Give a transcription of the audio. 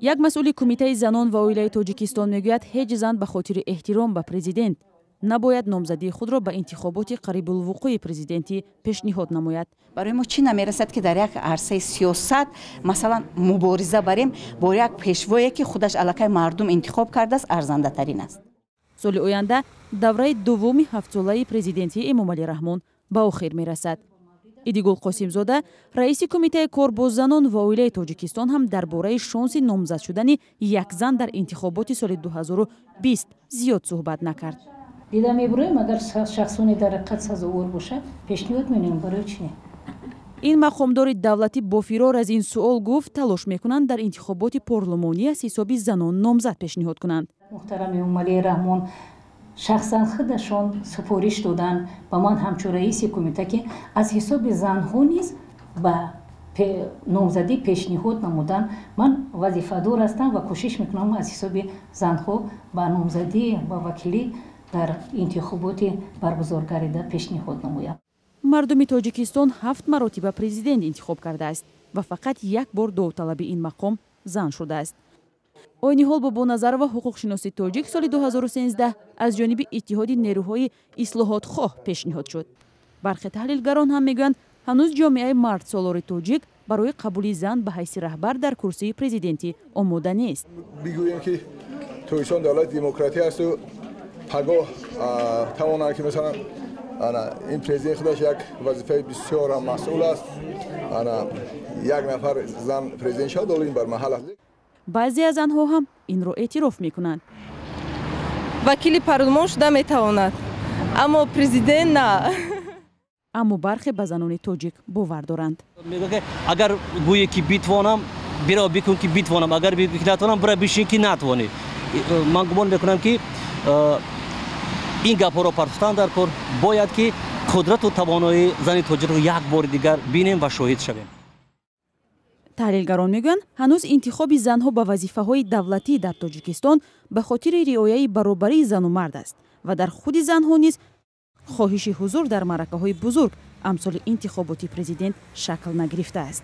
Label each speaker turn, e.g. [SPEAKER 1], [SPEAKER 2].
[SPEAKER 1] Як масъули Кумитаи занон ва оилаи Тоҷикистон мегӯяд, ҳеҷ зан ба хотири эҳтиром ба президент набояд номзадии худро ба интихоботи қарибулвуқӯи президентӣ пешниҳод намояд.
[SPEAKER 2] Барои мо чӣ намерасад, ки дар як арсаи сиёсат, масалан, мубориза барем бо як пешвое, ки худаш аллакай мардум интихоб кардааст, арзандатарин аст.
[SPEAKER 1] Соли оянда давраи дуввуми ҳафтсолаи президентии Эмомалӣ Раҳмон ба охир мерасад. Идигул Қосимзода, раиси Кумитаи кор бо занон ва оилаи Тоҷикистон, ҳам дар бораи шонси номзад шудани як зан дар интихоботи соли 2020 зиёд суҳбат накард.
[SPEAKER 3] Дида мебуроем, агар шахсоне дар ҳақиқат сазовор бошад, пешниҳод менамоем. Барои чӣ не?
[SPEAKER 1] Ин мақомдори давлатӣ бо фирор аз ин суол гуфт, талош мекунанд дар интихоботи парлумонӣ аз ҳисоби занон номзад пешниҳод кунанд.
[SPEAKER 3] Муҳтарам Эмомалӣ Раҳмон шахсан худашон супориш доданд ба ман ҳамчун раиси кумита, ки аз ҳисоби занҳо низ ба номзадӣ пешниҳод намудан. Ман вазифадор ҳастам ва кӯшиш мекунам, аз ҳисоби занҳо ба номзадӣ, ба вакилӣ дар интихоботи баргузоргардида пешниҳод намоям.
[SPEAKER 1] Мардуми Тоҷикистон ҳафт маротиба президент интихоб кардааст ва фақат як бор довталаби ин мақом зан шудааст. Ойниҳол Бобоназарова, ҳуқуқшиноси тоҷик, соли 2013 аз ҷониби Иттиҳоди нерӯҳои ислоҳотхоҳ пешниҳод шуд. Бархе таҳлилгарон ҳам мегӯянд, ҳанӯз ҷомеаи мардсолори тоҷик барои қабули зан ба ҳайси раҳбар дар курсии президентӣ омода нест.
[SPEAKER 4] Бигӯем, ки Тоҷикистон давлати демократӣ асту пагоҳ тавонанд, ки масалан, ана ин президент худаш як вазифаи бисёрам масъул аст, ана як нафар зан президент шавад, ҳоло ин бар маҳал аст.
[SPEAKER 1] Баъзе аз занҳо ҳам инро эътироф мекунанд.
[SPEAKER 5] Вакили парлумон шуда метавонад, аммо президент на.
[SPEAKER 1] Аммо бархе ба занони тоҷик бовар доранд.
[SPEAKER 6] Мегӯяд, ки агар гӯе, ки битвонам, бирав бикун, ки битвонам, агар бигӯ, ки натавонам, бира бишин, ки натавонӣ. Ман гумон мекунам, ки ин гапҳоро партофтан дар кор бояд, ки қудрату тавоноии зани тоҷикро як бори дигар бинем ва шоҳид шавем.
[SPEAKER 1] Таҳлилгарон мегӯянд, ҳанӯз интихоби занҳо ба вазифаҳои давлатӣ дар Тоҷикистон ба хотири риояи баробарии зану мард аст ва дар худи занҳо низ хоҳиши ҳузур дар маъракаҳои бузург амсоли интихоботи президент шакл нагирифтааст.